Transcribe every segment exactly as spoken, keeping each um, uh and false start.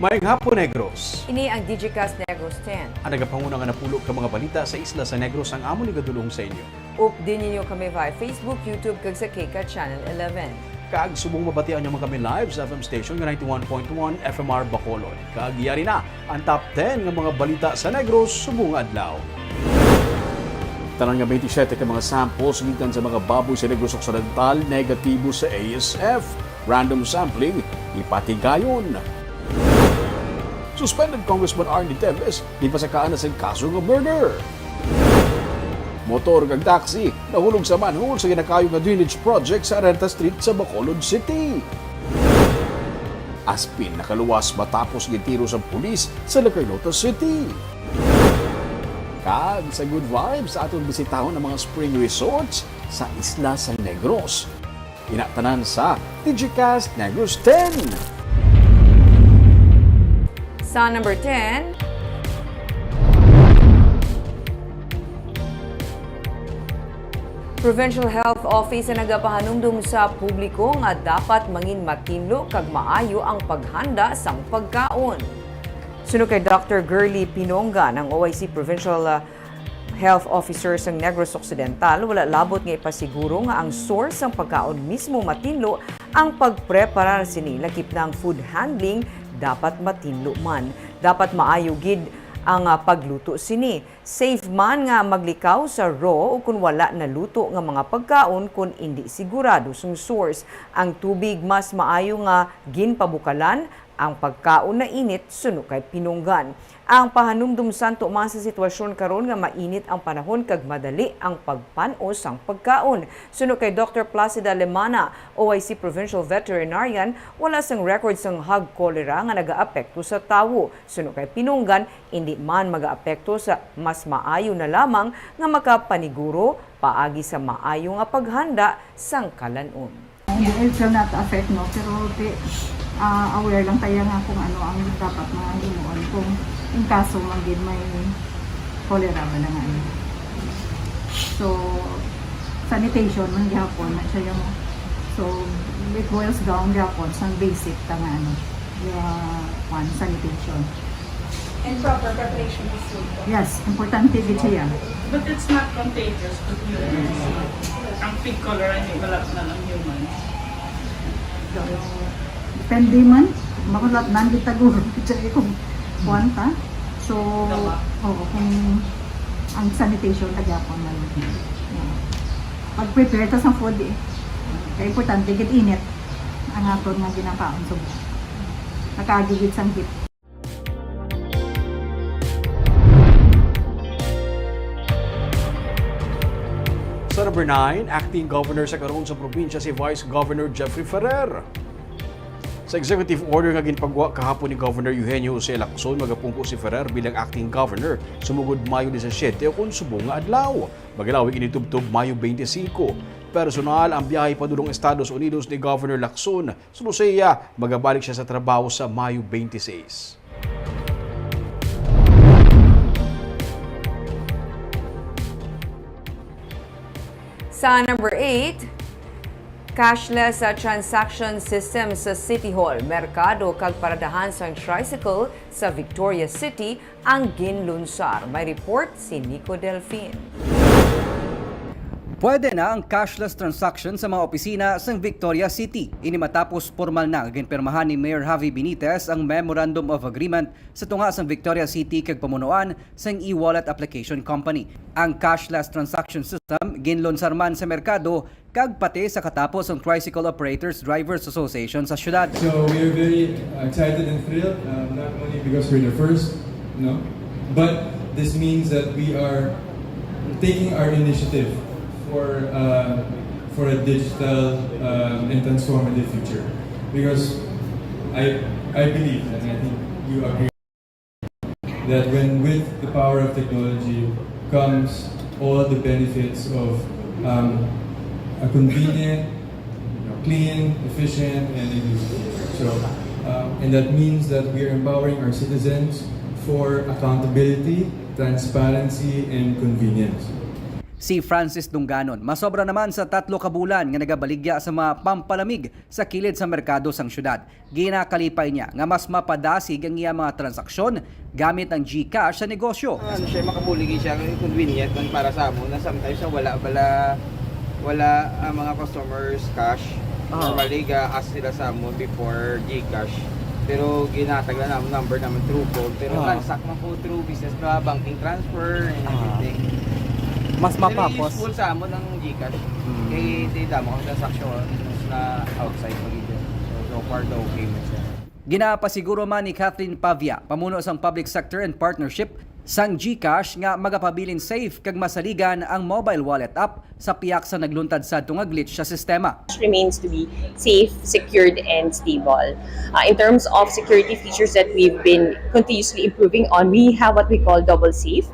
Maayong hapon, Negros. Ini ang Digicast Negros ten. Ang nagapanguna nga napulo ka mga balita sa isla sa Negros ang amon igadulong sa inyo. Updi ninyo kami via Facebook, YouTube, kag sa KCAT Channel eleven. Kag subong mabatian nyo man kami live sa F M station nga ninety-one point one F M R Bacolod. Kag yari na ang top ten nga mga balita sa Negros subong nga adlaw. Tanan nga twenty-seven ka mga samples gikan sa mga baboy sa Negros Occidental negatibo sa A S F. Random sampling, ipatigayon. Suspended Congressman Arnie Teves, gipasakaan na sing kaso nga murder. Motor kag taxi nahulog sa manhole sa ginakayo nga drainage project sa Arenta Street sa Bacolod City. Aspin nakaluwas matapos gintiro sa pulis sa La Carlota City. Kag sa good vibes, aton bisitahon ang mga spring resorts sa isla sa Negros. Ina tanan sa Digicast Negros ten. Sa number ten, Provincial Health Office ang nagapahanumdom sa publiko nga dapat mangin matinlo kag maayo ang paghanda sang pagkaon. Suno kay Doctor Girly Pinongan, ang O I C Provincial uh, Health Officer sang Negros Occidental, wala labot nga ipasiguro nga ang source sang pagkaon mismo matinlo ang pagpreparar sini, lakip na ang food handling dapat matinlo man. Dapat maayo gid ang ah, pagluto sini. Safe man nga maglikaw sa raw o kon wala naluto nga mga pagkaon kon indi sigurado sang source. Ang tubig mas maayo nga ginpabukalan ang pagkaon na init, suno kay Pinunggan. Ang pahanumdom santo man sa sitwasyon karon nga mainit ang panahon kag madali ang pagpan-os sang pagkaon. Suno kay Doctor Placida Lemana, O I C Provincial Veterinarian, wala sang record sang hog cholera nga nagaapekto sa tawo. Suno kay Pinunggan, indi man magaapekto sa mas maayo na lamang nga makapaniguro paagi sa maayo nga paghanda sang kalan-on. Hindi, it will not affect, no? Pero ti, ah, aware lang tayo nga kung ano ang dapat nga himuon kung in kaso man gid may cholera ba na nga ano. So, sanitation man gihapon na siya yung, so, it boils down gihapon sa basic ta nga ano, yung, one, sanitation. And proper preparation of food. Yes, importante gid siya. But it's not contagious to humans. Ang pig cholera, hindi malapnan ang human. So, depende man. Makulat na ang gitaguro. Kaya kung kuwan ta. So, oo, kung ang sanitation, tagyapon na lang. Yeah. Pag-prepare ta sa food eh. Kaya importante, gid init ang aton nga ginakaon sa buwan. Nakagigit sang heat. Sa number nine, acting governor sa karon sa probinsya si Vice Governor Jeffrey Ferrer. Sa executive order nga ginpagwa kahapon ni Governor Eugenio Jose Lacson, magapungko si Ferrer bilang acting governor sumugod Mayo disisiete o kon subong nga adlaw. Magalawig ini tubtob Mayo twenty-five. Personal ang biyahe padulong Estados Unidos ni Governor Lacson. Suno sa iya, magabalik siya sa trabaho sa Mayo twenty-six. Sa number eight, cashless uh, transaction system sa City Hall, merkado kag paradahan sang tricycle sa Victoria City ang ginlunsar. May report si Nico Delfin. Pwede na ang cashless transaction sa mga opisina sa Victoria City. Ini matapos formal na ginpirmahan ni Mayor Javi Benitez ang Memorandum of Agreement sa tunga sang Victoria City kag pamunuan sang e-wallet application company. Ang cashless transaction system ginlunsar man sa merkado kag pati sa katapo sang Tricycle Operators Drivers Association sa syudad. So we are very excited and thrilled, um, not only because we're the first, no, but this means that we are taking our initiative for uh, for a digital um, and transformative future. Because I I believe, and I think you agree, that when with the power of technology comes all the benefits of um, a convenient, clean, efficient, and inclusive. So, um, and that means that we are empowering our citizens for accountability, transparency, and convenience. Si Francis Dunganon, masobra naman sa tatlo ka bulan nga nagabaligya sa mga pampalamig sa kilid sa merkado sang syudad. Ginakalipay niya nga mas mapadasig ang iya mga transaksyon gamit ang GCash sa negosyo. Ano siya, makabulig siya, convenient man para sa amo na sometimes sa wala bala, wala ang mga customers cash. Ah. Normally, ga-ask sila sa amo before GCash. Pero ginatag lang naman number naman through phone. Pero Ah. transact man po through business na banking transfer and Ah. everything. Mas Pero mapapos. useful sa amo ng GCash. Mm. Kay di damo ang transaction na outside pag-ibig. So, so far daw okay man siya. Ginapasiguro man ni Kathleen Pavia, pamuno sang Public Sector and Partnership sang GCash, nga magapabilin safe kag masaligan ang mobile wallet app sa pihak sa nagluntad sadto nga glitch sa sistema. Remains to be safe, secured, and stable. Uh, in terms of security features that we've been continuously improving on, we have what we call Double Safe.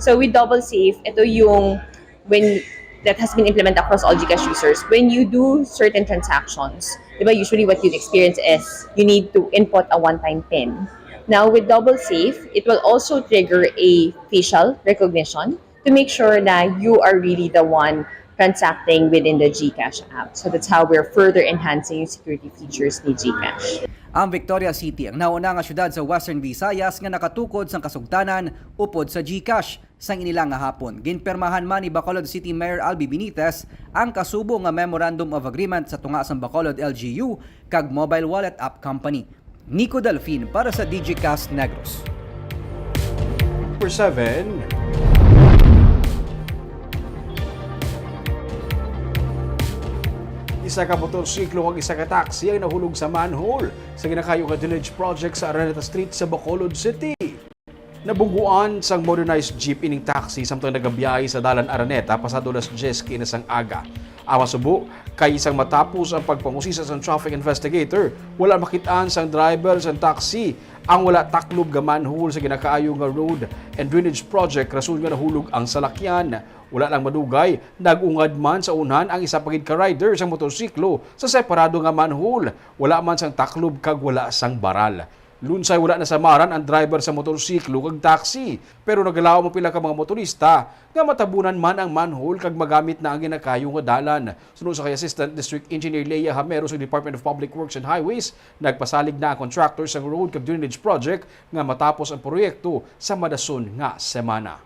So with Double Safe, ito yung when that has been implemented across all GCash users. When you do certain transactions, di ba, usually what you'd experience is you need to input a one-time PIN. Now, with Double Safe, it will also trigger a facial recognition to make sure that you are really the one transacting within the GCash app. So that's how we're further enhancing yung security features ni GCash. Ang Victoria City ang nauna nga syudad sa Western Visayas nga nakatukod sang kasugtanan upod sa GCash. Sang inila nga hapon, ginpirmahan man ni Bacolod City Mayor Albi Benitez ang kasubo nga Memorandum of Agreement sa tunga sang Bacolod L G U kag mobile wallet app company. Nico Delfin para sa Digicast Negros. Number seven. Isa ka motorsiklo kag isa ka taxi ang nahulog sa manhole sa ginakaayo nga drainage project sa Araneta Street sa Bacolod City. Nabungguan sang modernized jeep ining taxi samtang nagabiyahe sa Dalan Araneta pasado alas diyes kaina sang aga. Ang masubo kay sang matapos ang pagpangusisa sang traffic investigator, wala makit-an sang driver sang taxi ang wala taklob nga manhole sa ginakaayo nga road and drainage project, rason nga nahulog ang salakyan. Wala lang madugay, nag-ungad man sa unhan ang isa pa gid ka rider sang motorsiklo sa separado nga manhole. Wala man sang taklob kag wala sang baral. Lunsay wala nasamaran ang driver sa motorsiklo kag taxi, pero nagalaom ang pila ka mga motorista nga matabunan man ang manhole kag magamit na ang ginakaayo nga dalan. Suno sa kay Assistant District Engineer Lea Hamero sa Department of Public Works and Highways, nagpasalig na ang contractor sa road kag drainage project nga matapos ang proyekto sa madason nga semana.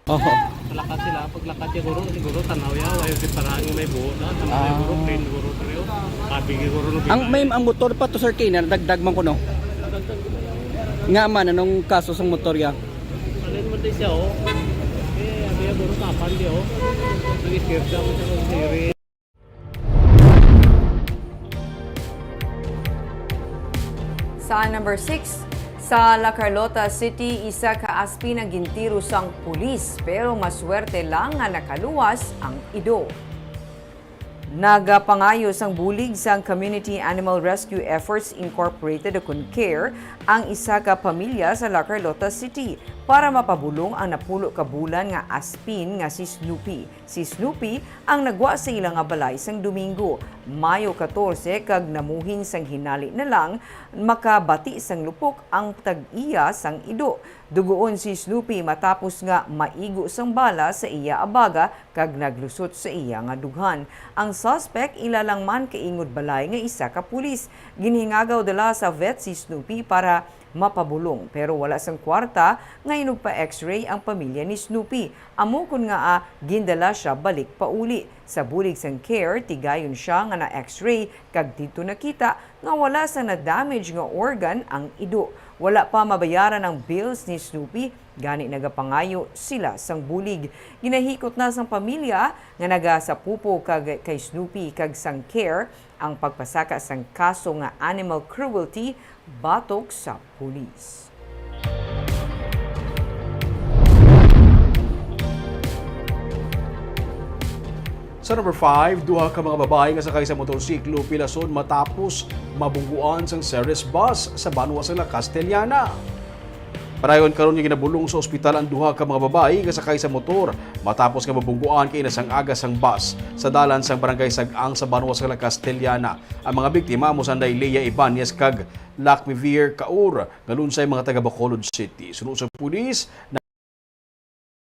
Oho. Lakat sila, paglakat niya guro, siguro tanaw ya, way di parang may buo na, tanaw ya guro, Ah. Plain guro, pero sabi ni guro, no, Ang, may, ang motor pa to, Sir Kay, na dagdag man kuno. Nga man, anong kaso sang motor ya? Alin mo din siya, oh. Eh, abi ya guro, kapan di, oh. Nag-escape siya, kung siya, kung siya, Sa number six, sa La Carlota City, isa ka aspin ang gintiro sang pulis, pero maswerte lang nga nakaluwas ang ido. Nagapangayo sang bulig sang Community Animal Rescue Efforts Incorporated, o kun CARE, ang isa ka pamilya sa La Carlota City para mapabulong ang napulo ka bulan nga aspin nga si Snoopy. Si Snoopy ang nagwa sa ila nga balay sang Domingo, Mayo katorse, kag namuhin sang hinali na lang makabati sang lupok ang tag-iya sang ido. Dugoon si Snoopy matapos nga maigo sang bala sa iya abaga kag naglusot sa iya nga dughan. Ang suspect ila lang man kaingod balay nga isa ka pulis. Ginhingagaw dala sa vet si Snoopy para mapabulong, pero wala sang kwarta nga inugpa-X-ray ang pamilya ni Snoopy. Amo kon ngaa gindala sia balik pauli. Sa bulig sang CARE, tigayon sia nga na-X-ray kag didto nakita nga wala sang na-damage nga organ ang ido. Wala pa mabayaran ang bills ni Snoopy, gani nagapangayo sila sang bulig. Ginahikot na sang pamilya nga nagasapupo kag kay Snoopy kag sang CARE ang pagpasaka sang kaso nga animal cruelty batok sa pulis. Sa number five, duha ka mga babayi nga sakay sa motorsiklo pilason matapos mabungguan sang Ceres bus sa banwa sa La Castellana. Padayon karon nga ginabulong sa ospital ang duha ka mga babayi nga sakay sa motor matapos nga mabungguan kaina sang aga sang bus sa dalan sang Barangay Sag-ang sa banwa sa La Castellana. Ang mga biktima amo sanday Lea Ibanez kag Lacmivir Kaur nga lunsay mga taga Bacolod City. Suno sa pulis,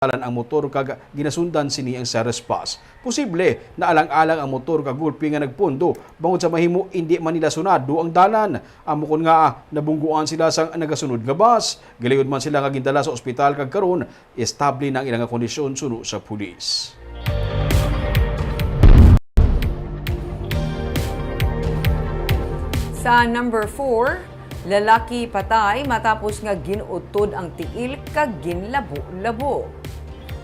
dalan ang motor kag ginasundan sini ang Ceres Bus. Posible naalang-alang ang motor kag gulpi nga nagpundo bangod sa mahimo indi man nila sunado ang dalan. Amo kon nga nabungguan sila sang nagasunod nga bus. Gilayon man sila nga gindala sa ospital kag karon estable na ang ilang kondisyon suno sa pulis. Sa number four, lalaki patay matapos nga gin-utod ang tiil kag ginlabo-labo.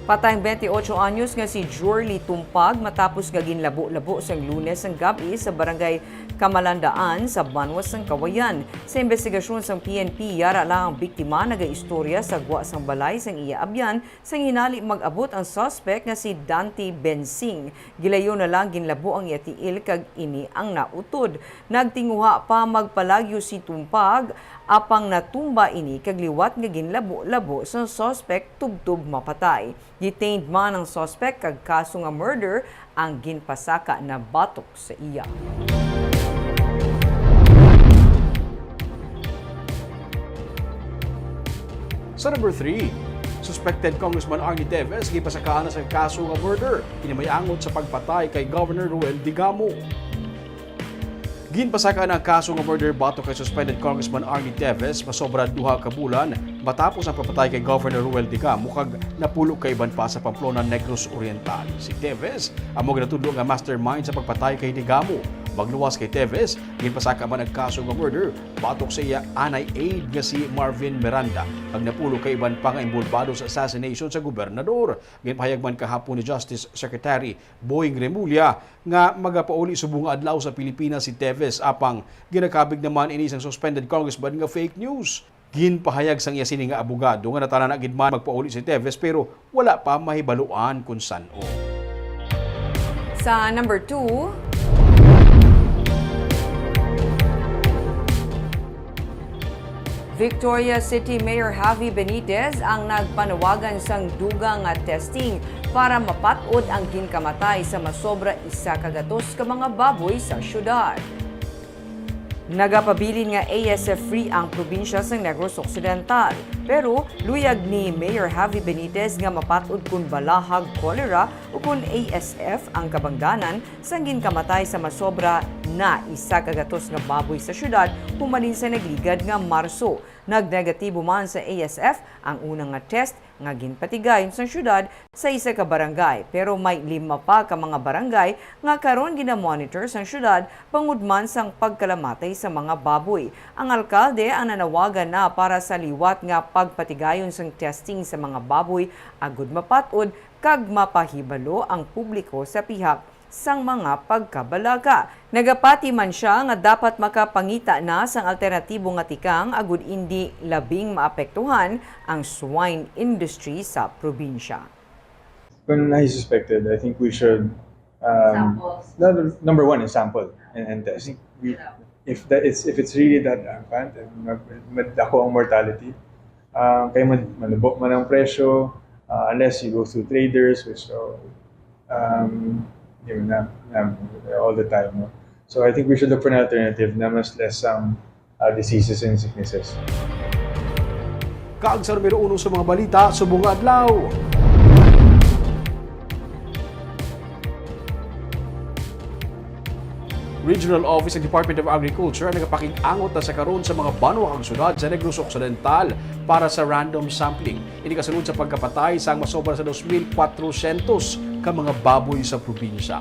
Patay ang twenty-eight anyos nga si Jorly Tumpag matapos nga ginlabo-labo sang Lunes ang gab-i sa barangay Kamalandaan sa Banwa sang Kawayan. Sa imbestigasyon sang P N P, yara lang ang biktima nagaistorya sa gwa sang balay sang iya abyan. Sang hinali mag-abot ang suspect nga si Dante Bensing, gilayo na lang ginlabo ang iya tiil kag ini ang nautod. Nagtinguha pa magpalagyo si Tumpag, apang natumba ini kag liwat nga ginlabo-labo sang suspect tubtob mapatay. Detained man ang suspect kag kaso nga murder ang ginpasaka na batok sa iya. Sa number three, suspected Congressman Arnie Teves gipasakaan na sa kaso nga murder. Ini may angot sa pagpatay kay Governor Roel Digamo. Ginpasaka na ang kaso nga murder batok kay suspended Congressman Arnie Teves masobra duha ka bulan matapos ang pagpatay kay Governor Roel Digamo kag napulo ka iban pa sa Pamplona, Negros Oriental. Si Teves amo ginatudlo nga mastermind sa pagpatay kay Digamo. Magluwas kay Teves, ginpasaka man ang kaso nga murder batok sa iya anay aide nga si Marvin Miranda kag napulo ka iban pa nga inbolbado sa assassination sa gobernador. Ginpahayag man kahapon ni Justice Secretary Boying Remulla nga magapauli subong nga adlaw sa Pilipinas si Teves, apang ginakabig naman ini sang suspended congressman nga fake news. Ginpahayag sang iya sini nga abogado nga natala na gid man magpauli si Teves pero wala pa mahibaluan kon san-o. Sa number two, Victoria City Mayor Javi Benitez ang nagpanawagan sang dugang nga testing para mapat-od ang ginkamatay sa masobra isa ka gatos ka mga baboy sa syudad. Nagapabilin nga A S F free ang probinsya sang Negros Occidental, pero luyag ni Mayor Javi Benitez nga mapat-od kon bala, hog cholera, o kon A S F ang kabangdanan sang ginkamatay sa masobra na isa ka gatos nga baboy sa syudad humalin sa nagligad nga Marso. Nagnegatibo man sa A S F ang una nga test nga ginpatigayon sang syudad sa isa ka barangay, pero may lima pa ka mga barangay nga karon ginamonitor sang syudad bangod man sang pagkalamatay sa mga baboy. Ang alkalde ang nanawagan na para sa liwat nga pagpatigayon sang testing sa mga baboy agud mapat-od kag mapahibalo ang publiko sa pihak sang mga pagkabalaka. Nagapati man sia nga dapat makapangita na sang alternatibo nga tikang agud indi labing maapektuhan ang swine industry sa probinsya. Kung naay suspected, I think we should, um, Samples. No, number one is sample and, and test. We, if that is, if it's really that rampant and mag-, madako ang mortality, um, kay man-, manubo man ang presyo, uh, unless you go through traders, which, uh, um, yun na, na all the time, no? So I think we should look for an alternative na mas less ang, uh, diseases and sicknesses. Kag sa numero uno sa mga balita subong nga adlaw. Regional Office ng Department of Agriculture ang nagapakig-angot na sa karon sa mga banwa kag syudad sa Negros Occidental para sa random sampling. Ini kasunod sa pagkapatay sang masobra sa dos mil kwatrosyentos ka mga baboy sa probinsya.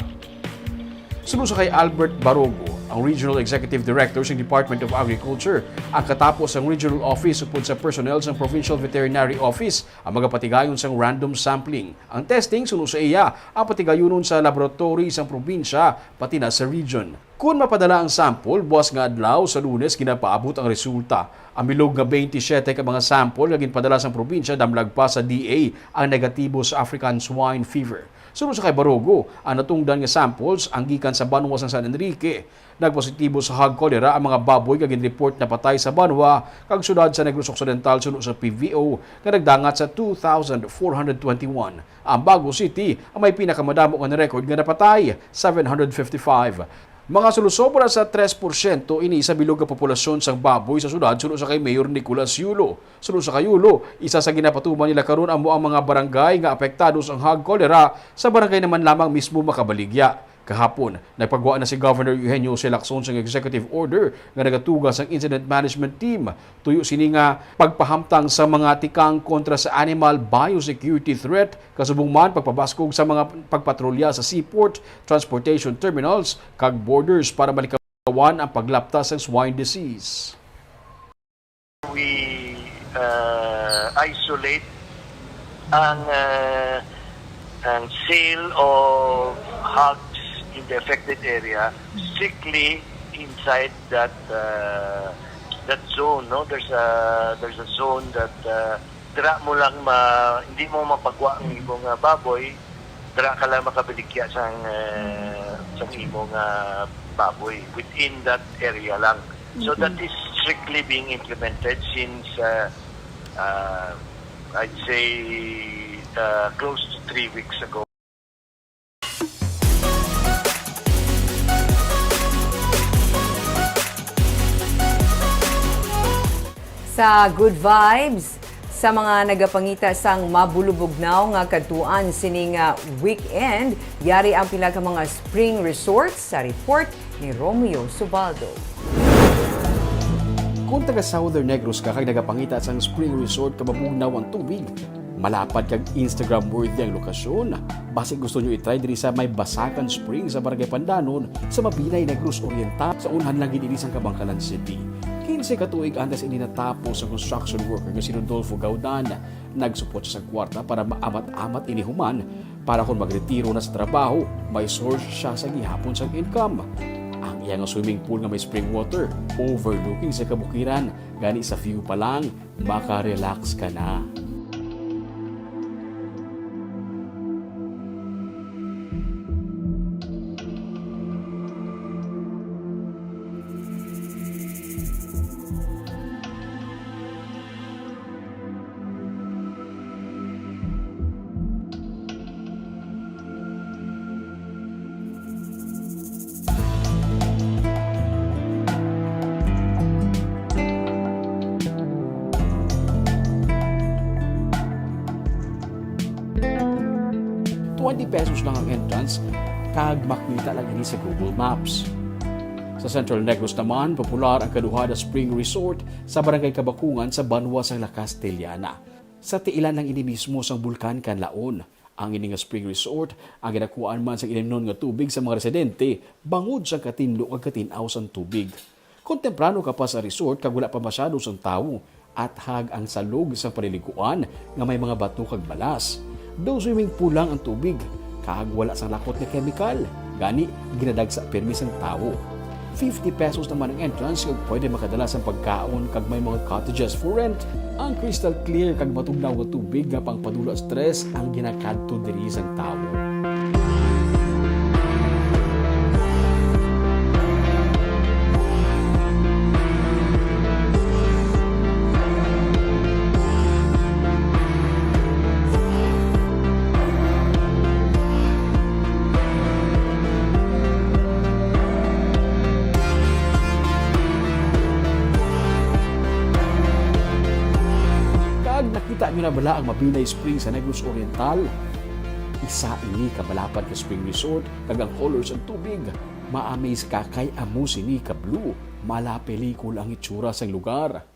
Suno sa kay Albert Barogo, ang Regional Executive Director sa Department of Agriculture, ang katapos sang Regional Office upod sa personnel sang Provincial Veterinary Office ang magapatigayon sang random sampling. Ang testing, suno sa iya, ang patigayunon sa laboratory sang probinsya, pati na sa region. Kon mapadala ang sample, buas nga adlaw sa Lunes ginapaabot ang resulta. Ang bilog nga twenty-seven ka mga sample nga ginpadala sang probinsya, damlag pa sa D A ang negatibo sa African Swine Fever. Suno sa kay Barogo, ang natungdan nga samples ang gikan sa banwa sang San Enrique. Nagpositibo sa hog cholera ang mga baboy nga ginreport na patay sa banwa kag syudad sa Negros Occidental suno sa P V O nga nagdangat sa two thousand four hundred twenty-one. Ang Bago City ang may pinakamadamo nga na-record nga napatay, seven hundred fifty-five. Mga sulusobra sa tres porsyento ini sa bilog nga populasyon sang baboy sa syudad, suno sa kay Mayor Nicolas Yulo. Suno sa kay Yulo, isa sa ginapatuman nila karon amo ang mga barangay nga apektado sang hog cholera sa barangay naman lamang mismo Makabaligya. Kahapon, nagpagwa na si Governor Eugenio C. Lacson sang executive order nga nagatuga sang incident management team. Tuyo sini nga pagpahamtang sa mga tikang kontra sa animal biosecurity threat, kasubong man pagpabaskog sa mga pagpatrolya sa seaport, transportation terminals, kag borders para malikawan ang paglapta sang swine disease. We, uh, isolate ang, uh, ang sale of hogs in the affected area strictly inside that, uh, that zone, no? There's a, there's a zone that, uh, dira mo lang ma-, hindi mo mapagwa ang imong, uh, baboy, dira ka lang makabaligya sang, uh, sang imong, uh, baboy within that area lang. So that is strictly being implemented since, uh, uh, I'd say, uh, close to three weeks ago. Sa Good Vibes, sa mga nagapangita sang mabulubugnaw nga kadtuan sining, ah, weekend, yari ang pila ka mga spring resorts sa report ni Romeo Subaldo. Kung taga Southern Negros ka kag nagapangita sang spring resort nga mabugnaw ang tubig, malapad kag Instagram worthy ang lokasyon, basi gusto nyo i-try diri sa may Basakan Spring sa Barangay Pandanon sa Mabinay, Negros Oriental, sa unhan lang gid ini sang Kabankalan City. Kinse ka tuig antes ini natapos ang construction worker nga si Rodolfo Gaudan. Nagsupot siya sa kwarta para maamat-amat ini human, para kon magretiro na sa trabaho, may source siya sa gihapon sang income. Ang iya nga swimming pool nga may spring water, overlooking sa kabukiran, gani sa view pa lang, maka-relax ka na. Twenty pesos lang ang entrance, kag makita lang ini sa Google Maps. Sa Central Negros naman, popular ang kaduha na spring resort sa Barangay Kabakungan sa banwa sang La Castellana. Sa tiilan lang ini mismo sang Bulkan Kanlaon. Ang ini nga spring resort ang ginakuhaan man sang ilimnon nga tubig sa mga residente bangod sa katinlo kag katin-aw sang tubig. Kon temprano ka pa sa resort kag wala pa masyado sang tawo, athag ang salog sang paliliguan nga may mga bato kag balas. Daw swimming pool lang ang tubig, kag wala sang lakot nga kemikal, gani ginadagsa pirmi sang tawo. Fifty pesos naman ang entrance kag pwede makadala sang pagkaon kag may mga cottages for rent. Ang crystal clear kag matugnaw nga tubig nga pangpadula stress ang ginakadto diri sang tawo. Kag nakita nyo na bala ang Mabinay Spring sa Negros Oriental? Isa ini ka malapad nga spring resort, kag ang color sang tubig, ma-amaze ka kay amo sini ka blue, mala pelikula ang itsura sang lugar.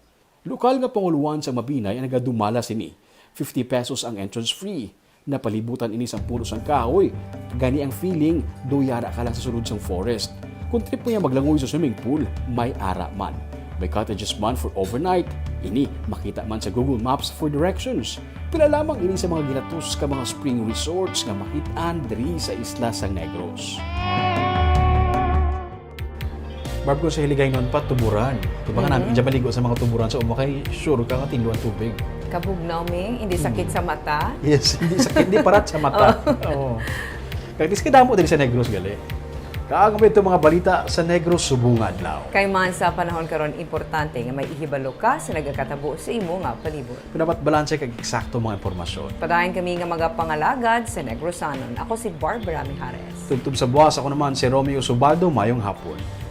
Lokal nga pangulohan sa Mabinay ang nagadumala sini. Fifty pesos ang entrance fee. Napalibutan ini sang puno sang kahoy, gani ang feeling daw yara ka lang sa sulod sang forest. Kon trip mo ya maglangoy sa swimming pool, may ara man. May cottages man for overnight. Ini makita man sa Google Maps for directions. Pila lamang ini sa mga ginatos ka mga spring resorts nga makit-an diri sa isla sang Negros. Barb, kung sa Hiligaynon pa, tuburan. Di ba nga namin, dyan maligo sa mga tuburan sa Uma, kay sure ka nga tinlo ang tubig. Kabugnaw, Ming. Hindi sakit sa mata. Yes, hindi sakit, hindi parat sa mata. Oo. Kag dis kadamo diri sa Negros, gali. Kaagom ito mga balita sa Negros subong nga adlaw. Kay man sa panahon karon, importante nga may ihibalo ka sa nagakatabo sa imo nga palibot. Dapat balanse kag eksakto mga impormasyon. Padayon kami nga mga pangalagad sa Negrosanon. Ako si Barbara Mijares. Tubtob sa buwas, ako naman si Romeo Subaldo. Mayong hapon.